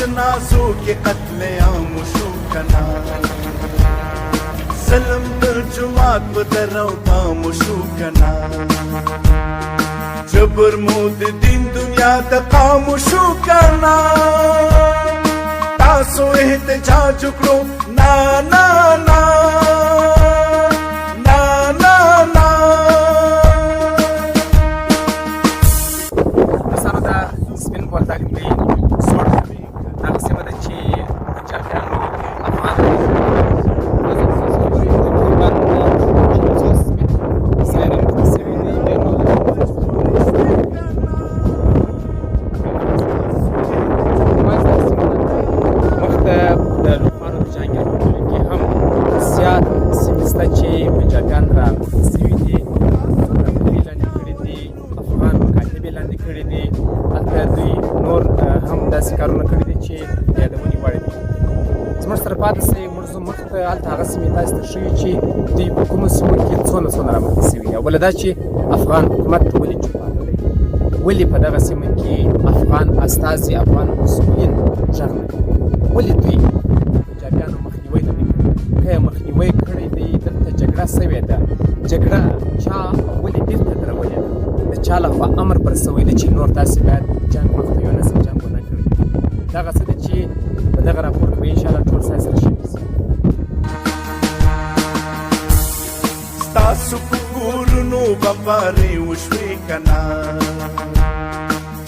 جنازو کې قتل عام شو کنا؟ ظلم د جومات په در او بام شو کنا؟ جبر مو د دین دنیا د قام شو کنا؟ تاسو احتجاج وکړو، نا نا نا نا نا نا. دوستانو، دا سپین بولدک دی، سوړ هغه سیمه ده چې پنجابیانو افغان تقریبا 50 متره ځای رامخته سوی دی. بیا نو مخته د لوخانو د جهانګیر په کلي کې هم زیات سیمې شته چې پنجابیان را مخته سوي دي، کلي لاندې کړي دي، افغان مکاتب یې لاندې کړي دي. هلته دوی نور هم داسې کارونه کړي دي چې د یادونې وړ دي. زموږ سره پاتې سئ، موږ ځو مخته، هلته هغه سیمې تاسې ته ښیو چې دوی په کومو سیمو کې څونه څونه رامخته سوي دي، او بله دا چې افغان حکومت ولې چوپ پاتې دی، ولې په دغه سیمه کې افغان استازي، افغان مسؤلین غږ نه کوي، ولې دوی د پنجابیانو مخنیوی نه دی کړی؟ که یې مخنیوی کړی دی، دلته جګړه سوې ده، جګړه چا او ولې بیرته درولې ده؟ د چا لخوا امر پر سوی دی چې نور تاسې باید جنګ مخته یو نه سئ، جنګ ونه کړئ؟ دغه څه دي چې په دغه راپور کې به انشاءالله ټول ستاسې سره شریک سي. ستاسو په کورونو بمبارۍ وشوې که نه؟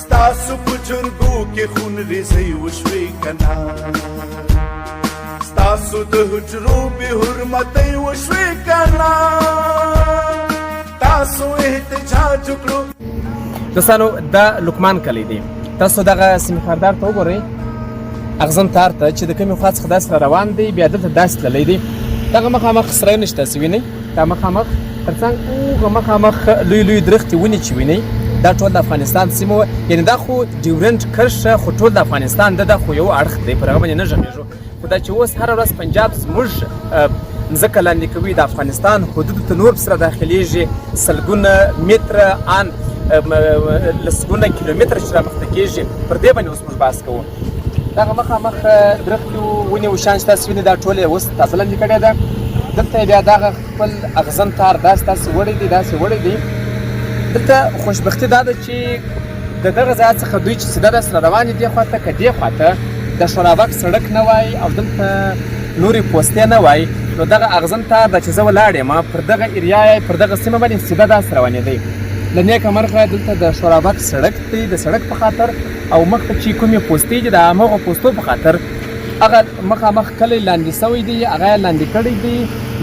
ستاسو په جرګو کې خونریزۍ وشوې که نه؟ ستاسو د حجرو بې حرمتۍ وشوې که نه؟ تاسو احتجاج وکړو. دوستانو، دا لقمان کلی دی. تاسو دغه سیمې خاردار ته وګورئ، اغزن تار ته چې د کومې خوا څخه داسې را روان دی، بیا دلته داسې تللی دی. دغه مخامخ سرای نشته، تاسو وینئ دا مخامخ ترڅنګ اوغه مخامخ لوی لوی درختې ونې چې وینئ، دا ټول د افغانستان سیمه وه. یعنې دا خو ډیورنډ کرښه خو ټول د افغانستان ده، دا خو یو اړخ دی، پر هغه باندې نه غږېږو. خو دا چې اوس هره ورځ پنجاب زموږ مځکه لاندې کوي، د افغانستان حدودو ته نور پسې را داخلېږي، سلګونه متره ان لسګونه کیلومتره چې رامخته کېږي، پر دې باندې اوس موږ بحث کوو. دغه مخامخ درختې ونې او شیان چې تاسو وینئ، دا ټول یې اوس تازه لاندې کړې ده. دلته یې بیا دغه خپل اغزن تار داسې داسې وړی دی، داسې وړی دی. دلته خوشبختي دا ده چې د دغه ځای څخه دوی چې سیده داسې را روان دي دې خوا ته، که دې خوا ته د ښورابک سړک نه وای او دلته نورې پوستې نه وای، نو دغه اغزن تار دا چې زه ولاړ یم پر دغه ایریا، پر دغه سیمه باندې سیده داسې روانېدی. له نیکه مرغه دلته د ښورابک سړک دی، د سړک په خاطر او مخته چې کومې پوستې دي، د هماغو پوستو په خاطر هغه مخامخ کلی لاندې سوی دی، هغه یې لاندې کړی دی.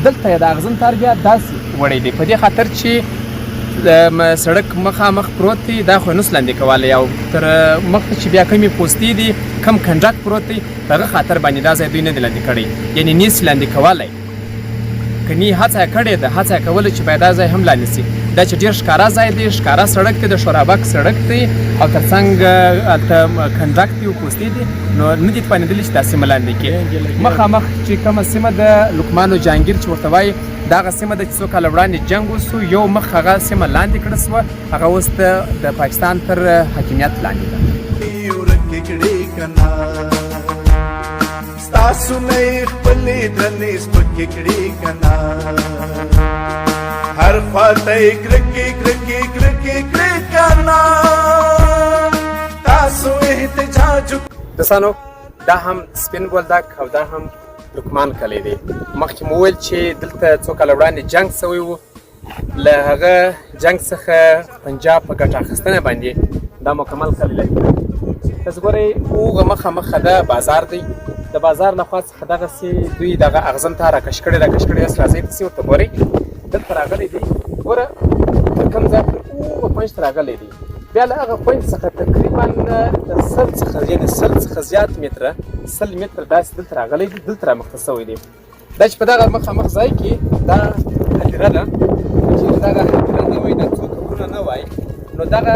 دلته یې د اغزن تار بیا داسې وړی دی، په دې خاطر چې سړک مخامخ پروت دی، دا خو نس لاندې کولی، او تر مخته چې بیا کومې پوستې دي، کم کنډک پروت دی، په هغه خاطر باندې دا ځای دوی نه دی لاندې کړی، یعنې نیس لاندې کولی. کني هڅه یې کړې ده، هڅه یې کوله چې باید دا ځای هم لاندې سي. دا چې ډېر ښکاره ځای دی، ښکاره سړک دی، د ښورابک سړک دی، او تر څنګ هلته کنډک دی او پوستې دي، نو نه دي توانېدلي چې دا سیمه لاندې کړي. مخامخ چې کومه سیمه ده، لقمانو جهانګیر چې ورته وایي، دا هغه سیمه ده چې څو کاله وړاندې جنګ وسو، یو مخ هغه سیمه لاندې کړه سوه، هغه اوس د پاکستان تر حاکمیت لاندې ده. ورکې کړې که نه؟ ستاسو نه یې خپلې درنې سپکې کړې که نه؟ هر خوا ته یې کرکې کرکې کرکې کړې که نه؟ تاسو احتجاج. دوستانو، دا هم سپین بولدک او دا هم لقمان کلی دی. مخکې مو وویل چې دلته څو کاله وړاندې جنګ سوی و. له هغه جنګ څخه پنجاب په ګټه اخیستنه باندې دا مکمل کلی لري. تاسو ګورئ، اوغه مخه مخه ده بازار دی. د بازار له خوا څخه دغسې دوی دغه اغزن تار راکش کړی، راکش کړی. اوس راځئ پسې ورته ګورئ، دلته راغلی دی. ګوره تر کوم ځای پورې، اوغه کونج ته راغلی دی. بیا له هغه کونج څخه تقریبا تر 100 څخه، یعنې 100 څخه زیات متره، 100 متره داسې دلته راغلی دی، دلته رامخته سوی دی. دا چې په دغه مخامخ ځای کې دا هدیره ده، چې دغه هدیره نه وای، دا څو قبرونه نه وای، نو دغه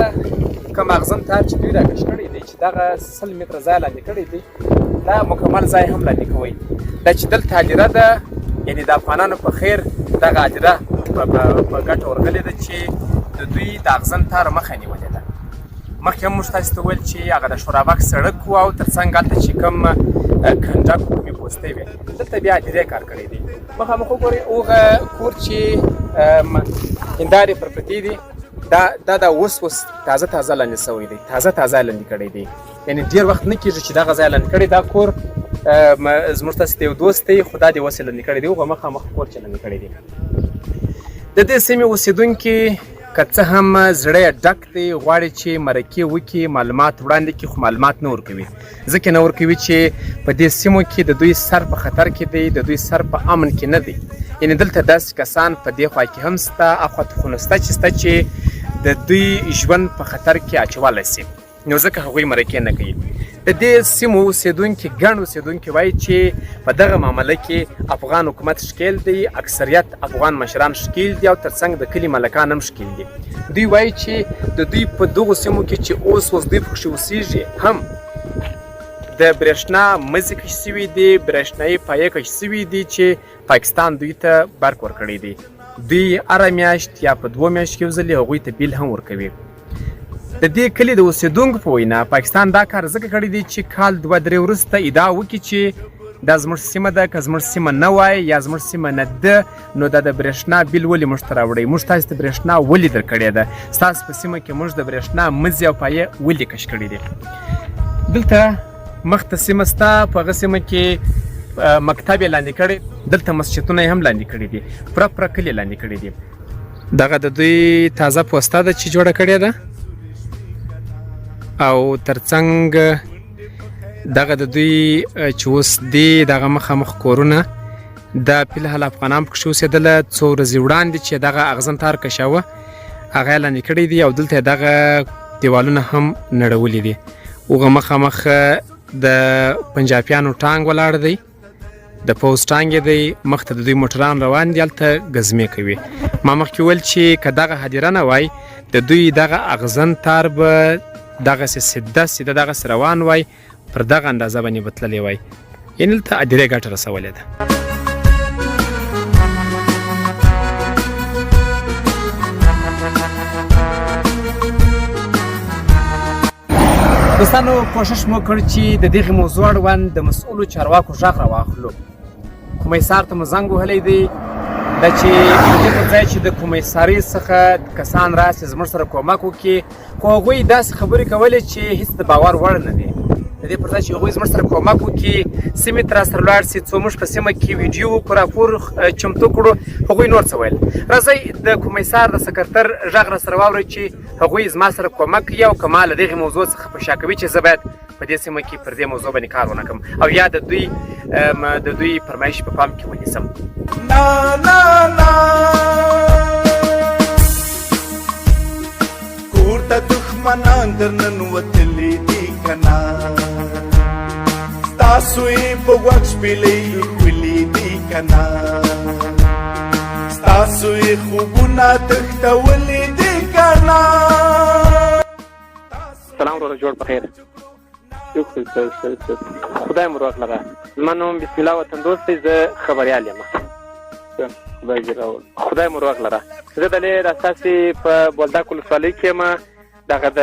کوم اغزن تار چې دوی راکش کړی دی، چې دغه 100 متره ځای لاندې کړی دی، دا مکمل ځای هم لاندې کوي. دا چې دلته هدیره ده، یعنې د افغانانو په خیر دغه هدیره په ګټه ورغلې ده چې د دوی د اغزن تار مخه نیولې ده. مخکې هم موږ تاسو ته وویل چې هغه د شورابک سړک و او ترڅنګ هلته چې کوم کنډک کومې پوستې وې، دلته بیا هدیرې کار کړی دی. مخامخ وګورئ، هغه کور چې هندارې پر پرتې دي، دا دا دا اوس اوس تازه تازه لاندې سوی دی، تازه تازه لاندې کړی دی، یعنې ډېر وخت نه کېږي چې دغه ځای لاندې کړی. دا کور زموږ تاسو ته یو دوست دی، خو دا دې اوس یې لاندې کړی دی، هغه مخامخ کور چې لاندې کړی دی. د دې سیمې اوسېدونکي که څه هم زړه یې ډک دی، غواړي چې مرکې وکړي، معلومات وړاندې کړي، خو معلومات نه ورکوي. ځکه نه ورکوي چې په دې سیمو کې د دوی سر په خطر کې دی، د دوی سر په امن کې نه دی. یعنې دلته داسې کسان په دې خوا کې هم سته، اخوا ته خو نسته چې سته چې د دوی ژوند په خطر کې اچولی سي، نو ځکه هغوی مرکې نه کوي. د دې سیمو اوسېدونکي، ګڼ اوسېدونکي وایي چې په دغه معامله کې افغان حکومت ښکېل دی، اکثریت افغان مشران ښکېل دي او ترڅنګ د کلي ملکان هم ښکېل دي. دوی وایي چې د دوی په دغو سیمو کې چې اوس اوس دوی پکښې اوسېږي هم د برېښنا مزي کش شوي دي، برېښنايي پایې کش شوي دي چې پاکستان دوی ته برق ورکړی دی. دوی هره میاشت یا په دوو میاشتو کې یو ځلې هغوی ته بیل هم ورکوي. د دې کلي د اوسېدونکو په وینا پاکستان دا کار ځکه کړی دی چې کال دوه درې وروسته ادعا وکړي چې دا زموږ سیمه ده، که زموږ سیمه نه وای یا زموږ سیمه نه ده نو دا د برېښنا بیل ولې موږ ته راوړئ، موږ تاسو ته برېښنا ولې درکړې ده، ستاسو په سیمه کې موږ د برېښنا مزي او پایې ولې کش کړي دي. دلته مخته سیمه سته، په هغه سیمه کې مکتب یې لاندې کړی، دلته مسجدونه یې هم لاندې کړي دي، پوره پوره کلي لاندې کړي دي. دغه د دوی تازه پوسته ده چې جوړه کړې ده او ترڅنګ دغه د دوی چې اوس دی دغه مخامخ کورونه دا فلحال افغانان پکښې اوسېدله. څو ورځې وړاندې چې دغه اغزن تار کشاوه هغه یې لاندې کړی دی او دلته دغه دیوالونه هم نړولي دي. هغه مخامخ د پنجابیانو ټانګ ولاړ دی، د پوځ ټانګې دی، مخته د دوی موټران روان دي، هلته ګزمې کوي. ما مخکې وویل چې که دغه هدیره نه وای د دوی دغه اغزن تار به دغسې سیده سیده دغسې روان وای، پر دغه اندازه باندې به تللی وای. یعنې دلته هدیرې ګټه رسولې ده. دوستانو کوشش مو کړ چې د دغې موضوع اړوند د مسؤلو چارواکو غږ راواخلو. کمیسار ته مو زنګ وهلی دی، دا چې د دې پر ځای چې د کمیسارۍ څخه کسان راسي زموږ سره کومک وکړي، خو هغوی داسې خبرې کولې چې هیڅ د باور وړ نه دي. د دې پر ځای چې هغوی زموږ سره کومک وکړي، سیمې ته راسره لاړ سي، څو موږ په سیمه کې ویډیو وکړو، راپور چمتو کړو، هغوی نور څه ویل. راځئ د کمیسار د سکرتر غږ راسره واورئ چې هغوی زما سره کومک کوي او که ما له دغې موضوع څخه په شا کوي چې زه باید په دې سیمه کې پر دې موضوع باندې کار ونه کړم او یا د دوی فرمایش په پام کې ونیسم. نا نا نا کور ته دښمنان درننوتلي دي که نه، ستاسو یې په غوږ شپېلۍ ښکلي دي که نه، ستاسو یې خوبونه تښتولي دي که نه. سلام وروره، جوړ په خیر. خدای مو روغ لره. زما نوم بسم الله وطن دوست دی، زه خبریال یم. خدای مو روغ لره. زه د لې ستاسې په بولدک ولسوالۍ کې یم. دغه د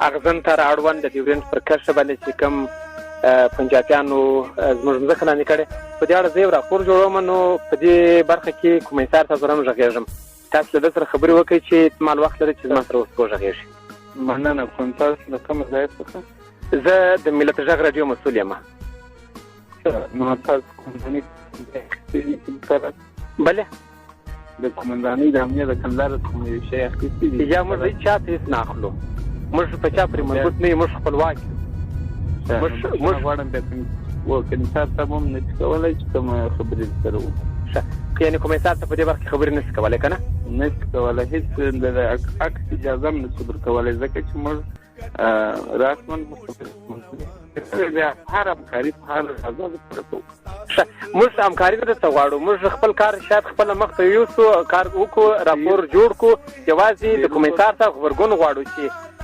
اغزن تار اړوند د ډیورنډ پر کرښه باندې چې کوم پنجابیانو زموږ مځکه لاندې کړې، په دې اړه زه یو راپور جوړوم. نو په دې برخه کې کمیسار ته سره هم غږېږم، تاسو له ده سره خبرې وکړئ چې احتمال وخت لري چې زما سره اوس وغږېږي. مننه. کوم تاسو له کومه ځای څخه؟ زه د ملت غږ راډیو مسؤل یم. نو تاسو قومندانۍ؟ بله، د قومندانۍ د امنیت د کندهار څخه مو یو شی اخیستی دی؟ یا موږ هېڅ چا ته هېڅ نه اخلو، موږ په چا پورې مربوط نه یو، موږ خپلواک یو. موږ غواړم بیا کمیسار ته هم نه شي کولی چې کومه خبرې سره وکړو. ښه، یعنې کمیسار ته په دې برخه کې خبرې نه شي کولی که نه؟ نه شي کولی، هېڅ د عکس اجازه هم نه شو درکولی، ځکه چې موږ رسماً بیا هر همکاري په هر اندازه سره کوو. ښه، موږ همکاري نه درته غواړو، موږ خپل کار شاید خپله مخ ته یوسو، کار وکړو، راپور جوړ کړو. یوازې د کمیسار څخه غبرګون غواړو چې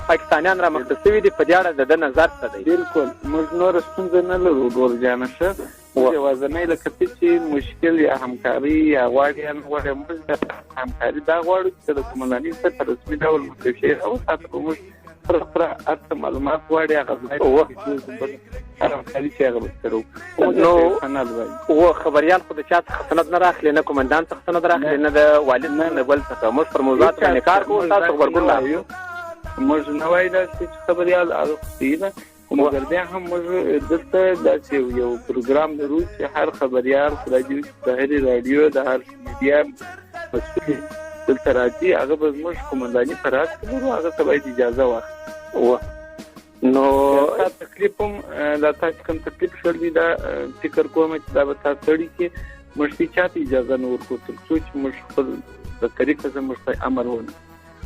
پاکستانیان را مخته سوي دي، په دې اړه د ده نظر څه دی؟ بلکل، موږ نوره ستونزه نه لرو ورور جانه. ښه، یوازنی لکه ته چې مشکل یا همکاري یا غواړي یا نه غواړي، موږ همکاري دا غواړو چې د قومندانۍ څخه په رسمي ډول موږ یو شی راوساتو، موږ پوره پوره هر څه معلومات غواړي، هغه ځای هر همکاري چې هغه به سره وکړو. نو و خبریال خو د چا څخه سند نه راخلي، نه کومندان څخه سند راخلي، نه د والي څخه، نه بل څخه. موږ پر موضوعاتو باندې کار کوو، تاسو غبرګون راخلو. موږ نه وایو داسې چې خبریال هغه خو صحیح ده، خو مګر بیا هم موږ دلته داسې یو پروګرام لرو چې هر خبریال، خدای دې وکړي، د هرې راډیو د هر میډیا مسؤل دلته راځي، هغه به زموږ قومنداني په راس کې لرو، هغه ته باید اجازه واخلي. نو تا تکلیف هم دا تا چې کوم تکلیف شول دی، دا فکر کوم چې دا به تا ستړي کړي. موږ هېچا ته اجازه نه ورکوو تر څو چې موږ خپل د طریقه زموږ ته امر ونه.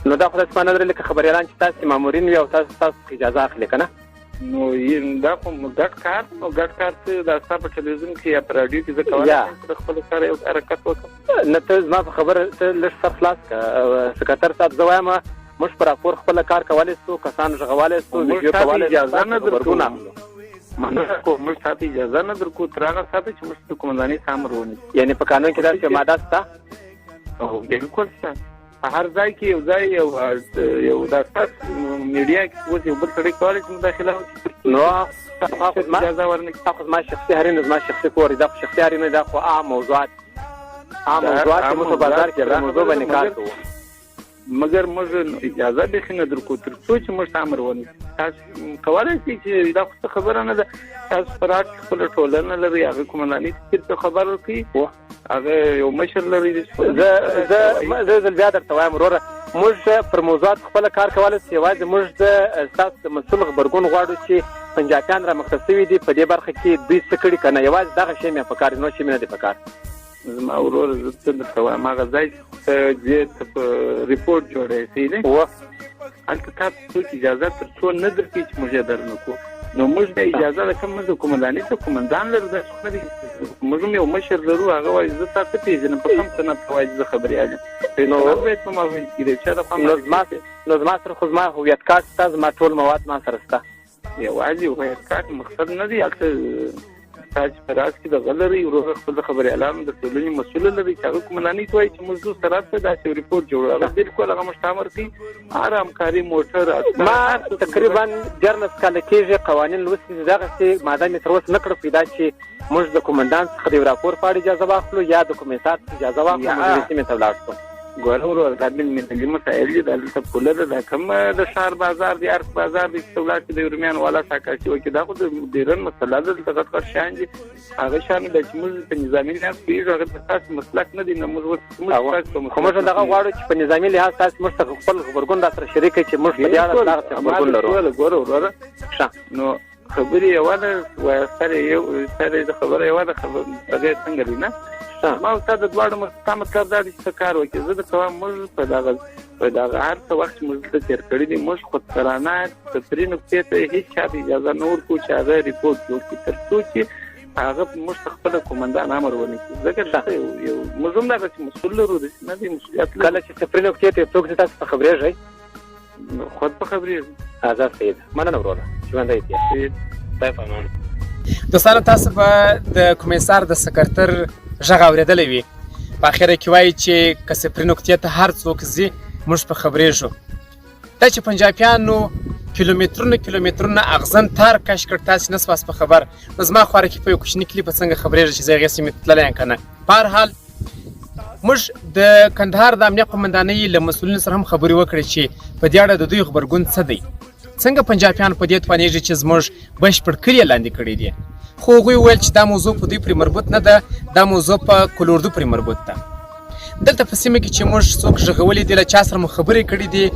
نو دا خو داسې معنی لري لکه خبریالان چې تاسې مامورین وي او تاسو څخه اجازه اخلي که نه؟ نو دا خو ګډ کار، نو ګډ کار ته دا ستا په ټلویزیون کې یا په راډیو کې زه کولی شم چې د خپل سره یو حرکت وکړم؟ نه، ته زما په خبره ته لږ سر خلاص کړه سکرتر صاحب. زه وایم موږ په راپور خپله کار کولی شو، کسان ږغولی شو، ویډیو کولی شو، اجازه نه درکوو. غبرګون اخلو. مننه کوم، موږ تاته اجازه نه درکوو تر هغه ساعته چې موږ د قومندانۍ څخه امر ونیسو. یعنې په قانون کې داسې ماده شته؟ بالکل شته. په هر ځای کې یو ځای یو دا ستاسو میډیا کې اوس یو بل سړی کولی شي مداخله وکړي. نو اجازه ورنه کړي. خو زما شخصي حریم، زما شخصي کور، دا خو شخصي حریم، دا خو عام موضوعات، عام موضوعات چې موږ په بازار کې پر موضوع باندې کار کوو. مګر موږ اجازه بیخي نه درکوو تر څو چې موږ ته امر ونه کړي. تاسو کولی شئ چې دا خو څه خبره نه ده، تاسو په راټ کې خپله ټولنه لرئ، هغه قومندانۍ ته چېرته خبر ورکړئ، هغه یو مشر لري. زه زه ځل بیا درته وایم وروره، موږ پر موضوعات خپله کار کولی شو، یوازې موږ د ستاسو د مسؤل غبرګون غواړو چې پنجابیان رامخته شوي دي په دې برخه کې دوی څه کړي که نه. یوازې دغه شی مې په کار دی، نور شی مې نه دی په کار. زما ورور، زه څه درته وایم، هغه ځای چې ته ځې ته په رپورټ جوړوې، صحیح دی؟ هلته تا ته څوک اجازه تر څو نه درکوي چې موږ یې درنه کړو. نو موږ بیا اجازه ده کوم، موږ د قومندانۍ ته قومندان لرو، داسې خو نه دی، موږ هم یو مشر لرو، هغه وایي زه تا څه پېژنم، په کوم سند ته وایي زه خبریال یم؟ نو باید په ما ویل کېږي چا د نو زما سره خو زما هویت کارت شته، زما ټول مواد ما سره شته. یوازې هویت کارت مقصد نه دی، هلته تاسو په راس کې دغه لرئ وروره، خپل د خبریالانو د ټولنې مسؤل لرئ چې هغه قومندانۍ ته وایي چې موږ ځو سره ته داسې یو رپورټ جوړو، هغه بالکل هغه موږ ته امر کوي، هر همکاري موټر. ما تقریبا 13 کاله کېږي قوانین لوستي دي، دغسې ماده مې تر اوسه نه کړه پیدا چې موږ د قومندان څخه د یو راپور په اړه اجازه واخلو یا د کمیسار څخه اجازه واخلو، موږ دې سیمې ته ولاړ شو. ګوره وروره، دا بین المللي مسایل دي، دا دلته پوله ده، دا کوم د ښار بازار دی، ارګ بازار دی چې ته ولاړ شې د یورمیان والا ساکاسي وکړي، دا خو د ډېرن مسله ده، دلته غټ غټ شیان دي، هغه شیان ده چې موږ په نظامي لحاظ پوهېږو، هغه د تاسو مسلک نه دی، نو موږ اوس موږ تاسو په خو موږ دغه غواړو چې په نظامي لحاظ تاسو موږ ته خپل غبرګون را سره شریک کړئ چې موږ په دې اړه دغسې غبرګون لرو. ګوره وروره، نو خبرې یوه ده، وایه سر یې یو سر یې د خبره یوه ده، خبر هغه څنګه دی نه؟ ما او تا د دواړو ستا مطلب دا دی چې ته کار وکړې، زه درته وایم موږ په دغه هر څه وخت چې موږ دلته تېر کړي دي، موږ خودسرانه سفري نقطې ته هېڅ چا ته اجازه نه ورکوو چې هغه رپورټ جوړ کړي تر څو چې هغه موږ ته خپله قومندان امر ونه کړي، ځکه دلته یو موږ هم دغسې مسؤل لرو، داسې نه دی مسؤلیت لرو. کله چې سفري نقطې ته څوک ځي تاسو په خبرېږئ؟ خود په خبرېږو. آزاد سید، مننه وروره، ژوندی دې. خدای په امان. دوستانو، تاسو به د کمیسار د سکرتر غږ اورېدلی وي، په اخره کې وایي چې که سفري نقطې ته هر څوک ځي موږ په خبرېږو. دا چې پنجابیانو کیلومترونه کیلومترونه اغزن تار کش کړ، تاسې نه سواست په خبر، نو زما خوارکي په یو کوچني کلي په څنګه خبرېږي چې زه هغې سیمې ته تللی یم که نه. په هر حال موږ د کندهار د امنیه قومندانۍ له مسؤلینو سره هم خبرې وکړې چې په دې اړه د دوی غبرګون څه دی، څنګه پنجابیان په دې توانېږي چې زموږ بشپړ کلي لاندې کړي دي. خو هغوی وویل چې دا موضوع په دوی پورې مربوط نه ده، دا موضوع په کلوردو پورې مربوط ده. دلته په سیمه کې چې موږ څوک غږولي دي، له چا سره مو خبرې کړې دي،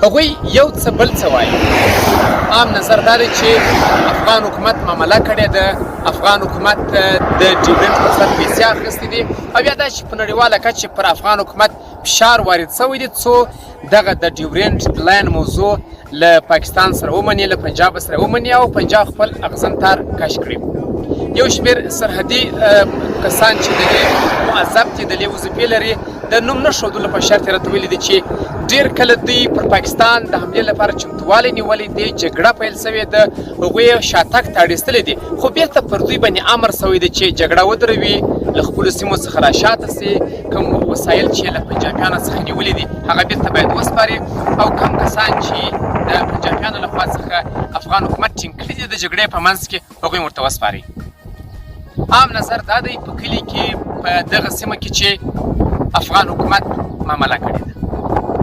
هغوی یو څه بل څه وایي. عام نظر دا دی چې افغان حکومت معامله کړې ده، افغان حکومت د ډیورنډ پر سر پیسې اخیستې دي، او یا دا چې په نړیواله کچه پر افغان حکومت فشار وارد شوی دی څو دغه د ډیورنډ لاین موضوع له پاکستان سره ومني، له پنجاب سره ومني او پنجاب خپل اغزن تار کش کړي. یو شمېر سرحدي کسان چې د دې معذب دي، د دې وظیفې لري، د نوم نه ښودلو په شرط یې راته ویلي دي چې ډېر کله دوی پر پاکستان د حملې لپاره چمتووالی نیولی دی، جګړه پیل شوې ده، هغوی یې شاتګ ته اړ ایستلي دي، خو بېرته پر دوی باندې امر شوی دی چې جګړه ودروي، له خپلو سیمو څخه راشاته شي، کوم وسایل چې له پنجابیانو څخه نیولي دي هغه بېرته باید وسپاري، او کوم کسان چې د پنجابیانو پنجابیانو له خوا څخه افغان حکومت ټینګ کړي دي د جګړې په منځ کې، هغوی ورته وسپاري. عام نظر دا دی په کلي کې، په دغه سیمه کې چې افغان حکومت معامله کړې ده.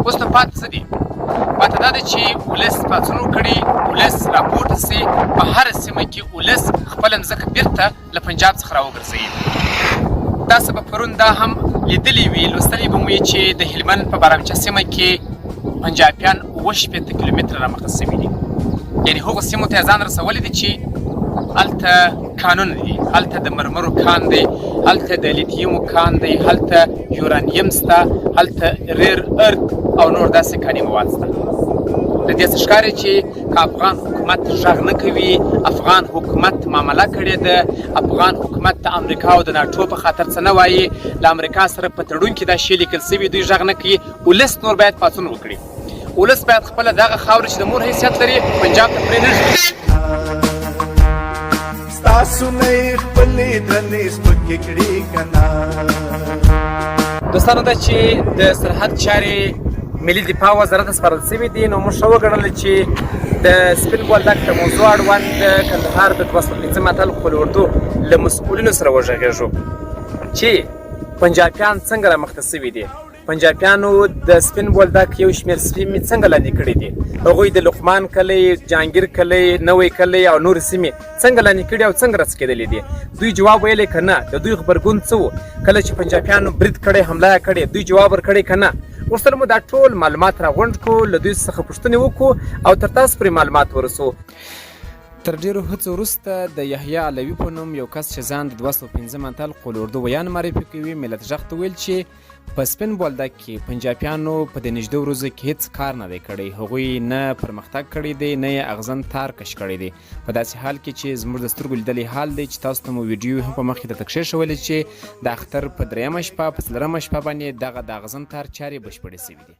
اوس نو پاتې څه دي؟ پاتې دا ده چې ولس پاڅون وکړي، ولس راپورته سي، په هره سیمه کې ولس خپله مځکه بیرته له پنجاب څخه راوګرځوي. تاسو به پرون دا هم لیدلي وي، لوستلي به مو وي چې د هلمند په بارامچه سیمه کې پنجابیان 67 کیلومتره رامخته سوي دي، یعنې هغو سیمو ته یې ځان رسولی دی چې هلته کانونه دي، هلته د مرمرو کان دی، هلته د لیتیمو کان دی، هلته یورانیم سته، هلته ریر ارت او نور داسې کاني مواد سته. له دې څه ښکاري چې که افغان حکومت غږ نه کوي، افغان حکومت معامله کړې ده، افغان حکومت د امریکا او د ناټو په خاطر څه نه وایي، له امریکا سره په تړون کې دا شی لیکل شوي، دوی غږ نه کوي، ولس نور باید پاڅون وکړي. ولس باید خپله دغه خاوره چې د مور حیثیت لري پنجاب ته پرې نه ږدي. ستاسو نه یې خپلې درنې سپکې کړې که نه؟ دوستانو، دا چې د سرحد چارې ملي دفاع وزارت ته سپارل شوي دي، نو موږ ښه وګڼله چې د سپین بولدک د موضوع اړوند د کندهار د 205 اتل قول اردو له مسؤلینو سره وغږېږو چې پنجابیان څنګه رامخته شوي دي، پنجابیانو د سپین بولدک یو شمېر سیمې څنګه لاندې کړې دي، هغوی د لقمان کلی، جهانګیر کلی، نوی کلی او نورې سیمې څنګه لاندې کړي او څنګه راڅکېدلې دي. دوی جواب ویلی که نه؟ د دوی غبرګون څه و کله چې پنجابیانو برید کړی، حمله یې کړې، دوی جواب ورکړی که نه؟ غوښتل مو دا ټول معلومات راغونډ کړو، له دوی څخه پوښتنې وکړو او تر تاسو پورې معلومات ورسو. تر ډېرو هڅو وروسته د یحیی علوي په نوم یو کس چې ځان د 205 اتل قول اردو ویاند معرفي کوي، ملت غږ ته ویل چې په سپین بولدک کې پنجابیانو په دې نږدې ورځو کې هیڅ کار نه دی کړی، هغوی نه پرمختګ کړی دی، نه یې اغزن تار کش کړی دی، په داسې حال کې چې زموږ د سترګو لیدلی حال دی چې تاسو ته مو ویډیو هم په مخ کې درته کښېښولې چې د اختر په درېیمه شپه، په څلورمه شپه باندې دغه د اغزن تار چارې بشپړې شوې دي.